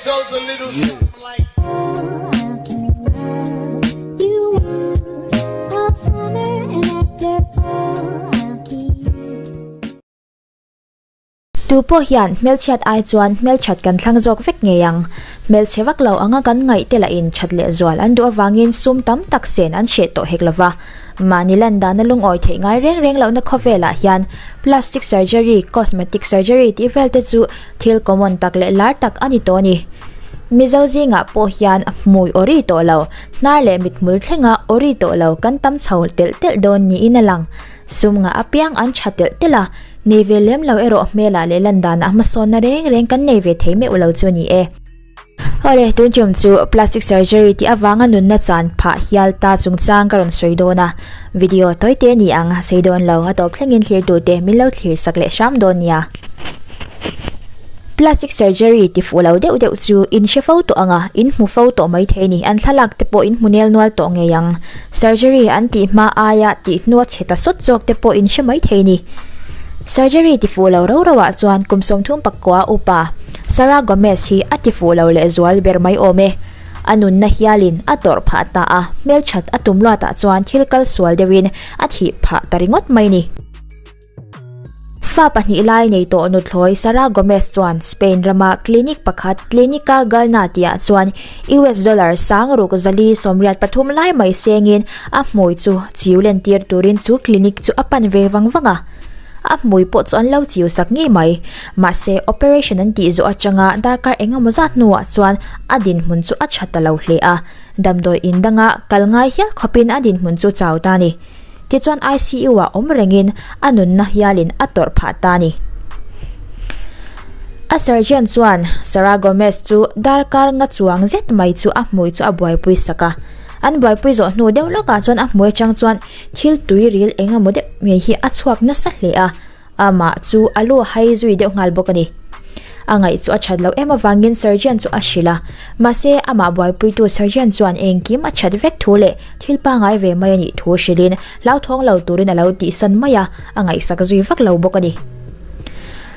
goes a little something like. Tu pawh hian hmelchhiat ai chuan hmelthat kan thlang zawk vek ngei ang. Hmelchhe vak lo anga kan ngaih te lahin that leh zual an duh avangin sum tam tak sen an hreh tawh hek lova. Mahni lan dana lungawi theih ngai reng reng lohna khawvelah hian plastic surgery, cosmetic surgery tih vel te chu thil common tak leh lar tak a ni tawh a ni. Mizo zingah pawh hian hmui awri tawh lo, hnar leh mithmul thlenga awri tawh lo kan tam chho telh telh dawn niin a lang. Sum ngah apiang an tha telh telh a, nei ve lem lo erawh hmelah leh lan danah hmasawnna reng reng kan nei ve thei meuh lo chu a ni e. Awle, tun tum chu plastic surgery tih avanga nunna chan phah hial ta chungchang ka rawn sawi dawn a, video tawi te ni ang sei dawn lo a tawp thlengin thlirtute min lo thlir sak leh hram dawn nia. Plastic surgery ti fuh lo deuh deuh chu in hre fo tawh ang a, in hmu fo tawh mai thei a ni, an thlalak te pawh in hmu nel nual tawh ngei ang. Surgery an tih hma aia tih hnua chhe ta sawt zawk te pawh in hre mai thei a ni. Surgery ti fuh lo ro ro ah chuan kum 30 pakua upa Sarah Gomez hi a ti fuh lo leh zual ber mai awm e. A nunna hialin a tawrh phah ta a, hmelthat a tum luatah chuan thil kal sual deuhin a thih phah ta ringawt mai ni. Fa pahnih lai nei tawh nuthlawi Sarah Gomez chuan Spain rama clinic pakhat Clinica Galna tihah chuan US dollar sang ruk zali 83 lai mai sengin a hmui chu chiu lentir turin chu clinic chu a pan ve vang vang a. A hmui pawh chu an lo chiu sak ngei mai. Mahse operation an tih zawh atanga darkar engemaw zat hnuah chuan a dinhmun chu a tha ta lo hle a, damdawi in danga kal ngai hial khawpin a dinhmun chu chau ta a ni. Tichuan ICU ah awm rengin a nunna hialin a tawrh phah ta a ni. A surgeon chuan Sarah Gomez chu darkar nga chuang zet mai chu a hmui chu a buaipui sak a. An buaipui zawh hnu deuh lawkah chuan a hmui atang chuan thil tui ril eng emaw deuh mai hi a chhuak nasa hle a. Amah chu a lu a hai zui deuh nghal bawk a ni. A ngaih chu a that loh em avangin surgeon chu a hrilh a, mahse amah buaipuitu surgeon chuan engkim a that vek thu leh thil pangai ve mai a nih thu hrilhin hlauthawng lo turin a lo tihsan mai a, a ngaihsak zui vak lo bawk a ni.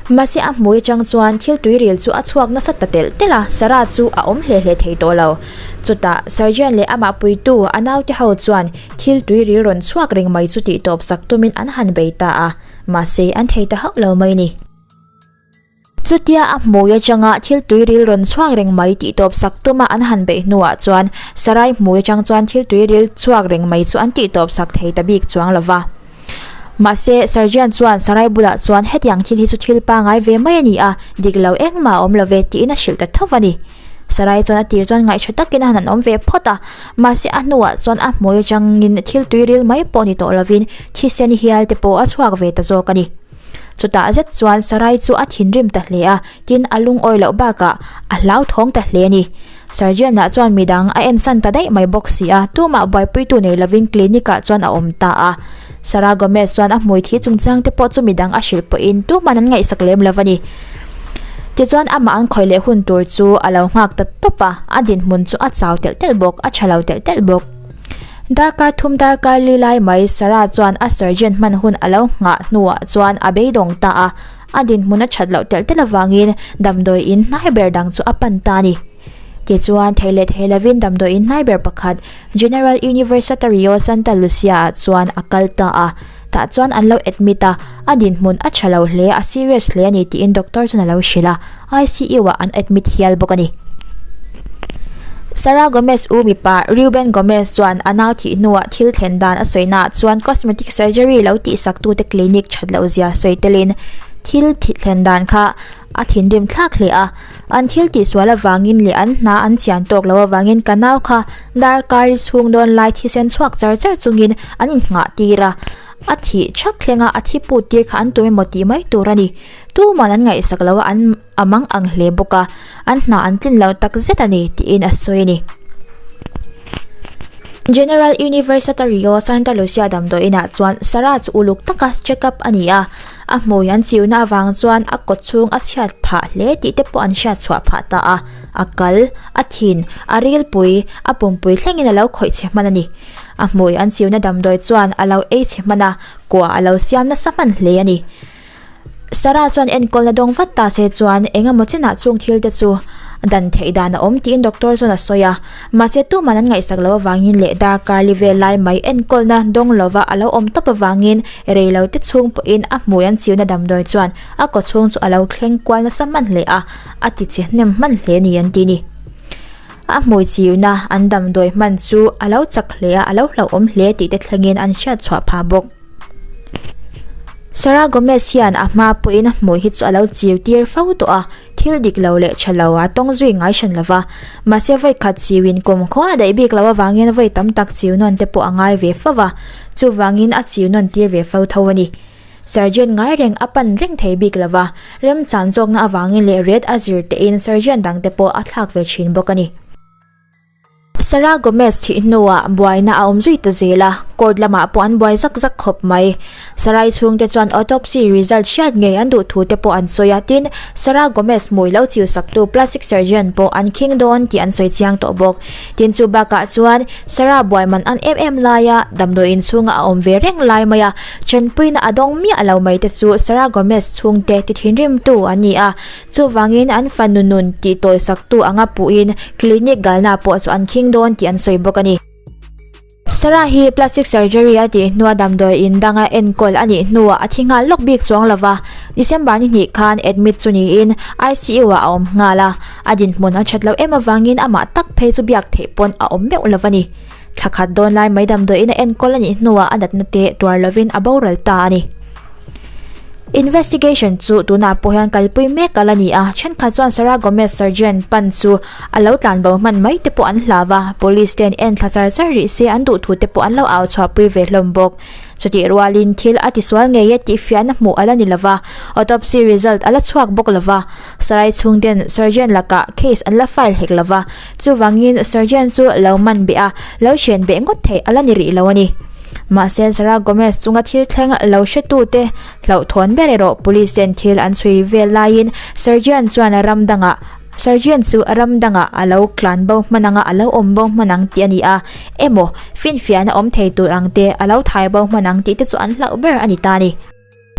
Mahse a hmui atang chuan thil tuiril chu a chhuak nasa ta telh telh a, Sarah chu a awm hle hle thei tawh lo. Chutah surgeon leh amah puitu a naute ho chuan thil tuiril rawn chhuak reng mai chu tihtawp sak tumin an han bei ta a. Mahse, an thei ta hauh lo mai ni. Chutia a hmui atanga thil tuiril rawn chhuak reng mai tih tawp sak tuma an han beih hnuah chuan Sarai hmui atang chuan thil tuiril chhuak reng mai chu an tih tawp sak thei ta bik chuang lo va. Mahse, Sergeant chuan Sarai bulah chuan hetiang thil hi chu thil pangai ve mai a ni a, dik lo engmah a awm lo ve tiin a hrilh ta tho va ni. Sarai chuan a tir chuan ngaihṭha takin a han an awm ve phawt a, mahse a hnuah chuan a hmui atangin thil tuiril mai pawh ni tawh lovin thisen hial te pawh a chhuak ve ta zawk a ni. Chutah zet chuan Sarai chu a thinrim ta hle a, tin a lungawi loh bakah a hlauthawng ta hle a ni. Sergeant-ah chuan midang a ensan ta daih mai bawk si a, tumah buaipuitu nei lovin clinic-ah chuan a awm ta a. Sarah Gomez chuan a hmui thi chungchang te pawh chu midang a hrilh pawhin tumah an ngaihsak lem lo a ni. Tichuan amah an khawih leh hun tur chu a lo nghak ta tawp a, a dinhmun chu a chau telh telh bawk, a tha lo telh telh bawk. Darkar thum darkar li lai mai Sarah chuan a surgeon hman hun a lo nghah hnuah chuan a beidawng ta a, a dinhmun a that loh telh telh avangin damdawi in hnai ber dang chu a pan ta a ni. Tichuan thei leh thei lovin damdawi in hnai ber pakhat General Universitario Santa Lucia ah chuan a kal ta a, tah chuan an lo admit a, a dinhmun a tha lo hle, a serious hle a ni tiin doctor chuan a lo hrilh a, ICU ah an admit hial bawk a ni. Sarah Gomez u mipa Reuben Gomez chuan a nau thih hnuah thil thlen dan a sawi naah chuan cosmetic surgery lo tihsak tute clinic that loh zia sawi telin thil thlen dan kha a thinrim thlak hle a, an thil tihsual avangin leh an hna an chian tawk loh avangin ka nau kha darkar chhung dawn lai thisen chhuak char char chungin an innghah tir a, a thih thak thlenga a thi put tir kha an tum emaw tih mai tur a ni. Tuman an ngaihsak lo a, an a mang ang hle bawk a, an hna an tlin lo tak zet a ni tiin a sawi a ni. General Universitario Santa Lucia damdawi inah chuan Sarah chu uluk taka check up a ni a, a hmui an chiuna avang chuan a kaw chhung a chhiat phah hle tih te pawh an hriat chhuah phah ta a, a kal, a thin, a rilpui, a pumpui thlengin a lo khawih chhe hman a ni. A hmui an chiuna damdawi chuan a lo ei chhe hman a, kua a lo siam nasa hman hle a ni. Sarah chuan enkawlna dawng vat ta se chuan eng emaw chenah chung thil te chu. Dan theih dan a awm tiin doctor chuan a sawi a, mahse tuman an ngaihsak loh avangin leh darkar li vel lai mai enkawlna dawng lova a lo awm tawp avangin rei lo te chhung pawhin a hmui an chiuna damdawi chuan a kaw chhung chu a lo thleng kual nasa hman hle a, a ti che hnem hman hle ni an ti ni. A hmui chiuna an damdawi hman chu a lo chak hle a, a lo hlauhawm hle tih te thlengin an hriat chhuah phah bawk. Sarah Gomez hian a hma pawhin a hmui hi chu a lo chiu tir fo tawh a, thil dik lo leh tha lo a tawng zui ngai hran lo va. Mahse vawi khat chiuin kum khaw a daih bik loh avangin vawi tam tak chiu nawn te pawh a ngai ve fo va, chuvangin a chiu nawn tir ve fo tho a ni. Surgeon ngai reng a pan reng thei bik lo va, remchan zawkna avangin leh ret a zir tein surgeon dang te pawh a thlak ve thin bawk a ni. Sarah Gomez thih hnuah buaina a awm zui ta zel a, court lamah pawh an buai zak zak khawp mai. Sarai chhungte chuan autopsy result hriat ngei an duh thu te pawh an sawi a, tin, Sarah Gomez hmui lo chiu saktu plastic surgeon pawh an khing dawn tih an sawi chiang tawh bawk. Tin, chu bakah chuan Sarah buai man an em em laia damdawi inchhunga a awm ve reng lai mai a, chanpuina a dawng miah lo mai te chu Sarah Gomez chhungte ti thinrimtu an ni a, Chuvangin an fanu nun tih tawisaktu anga puhin clinic galna pawh chu an khing dawn tih an sawi bawk a ni. Sarah hi plastic surgery a tih hnua damdawi in danga enkawl a nih hnuah a thi nghal lawk bik chuang lo va, December ni hnih khan admit chu niin ICU ah a awm nghal a, a dinhmun a that loh em avangin amah tak phei chu biak theih pawn a awm meuh lo a ni. Thla khat dawn lai mai damdawi in a enkawl a nih hnuah a natna te tuar lovin a boral ta a ni. Investigation chu tunah pawh hian kalpui mek a la ni a, thenkhat chuan Sarah Gomez surgeon pan chu a lo tlan bo hman mai te pawh an hlau a, police ten en thla char char rih se an duh thu te pawh an lo au chhuahpui ve hlawm bawk. Chutih rualin thil a tisual ngei e tih fiahna hmuh a la ni lo va, autopsy result a la chhuak bawk lo va, Sarai chhungten surgeon lakah case an la file hek lo va, chuvangin surgeon chu lo man beh a, lo hren beh ngawt theih a la ni rih lo a ni. Mahse Sarah Gomez chunga thil thleng lo hretute hlauhthawn ber erawh police ten thil an chhui vel laiin surgeon chuan ram dangah surgeon chu ram dangah a lo tlan bo hman anga a lo awm bo hman ang tih a ni a, emaw finfiahna awm thei tur ang te a lo thai bo hman ang tih te chu an hlauh ber a ni ta a ni.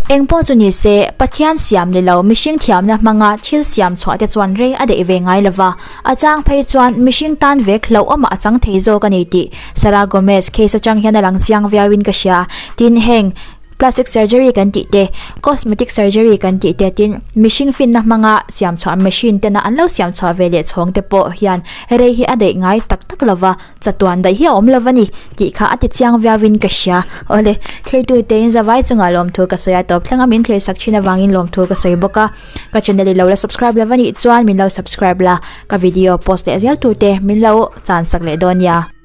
Eng pawh chu ni se, Pathian siam ni lo mihring thiamna hmanga thil siam chhuah te chuan rei a daih ve ngai lo va, a chang phei chuan mihring tan vek hlauhawmah a chang thei zawk a ni tih Sarah Gomez case atang hian a lang chiang viauin ka hria. Tin, heng plastic surgery kan tih te, cosmetic surgery kan tih te, tin, mihring finna hmanga siam chhuah machine tena an lo siam chhuah ve leh chhawng te pawh hian rei hi a daih ngai tak tak lo va. Chatuan daih hi a awm lo va ni tih kha a ti chiang viauin ka hria. Awle, thirtu tein zavai chungah lawmthu ka sawi a, tawp thleng a min thlir sak thin avangin lawmthu ka sawi bawk a. Ka channel i lo la subscribe lo va nih chuan min lo subscribe la, ka video post leh zel tur te min lo chan sak leh dawn nia.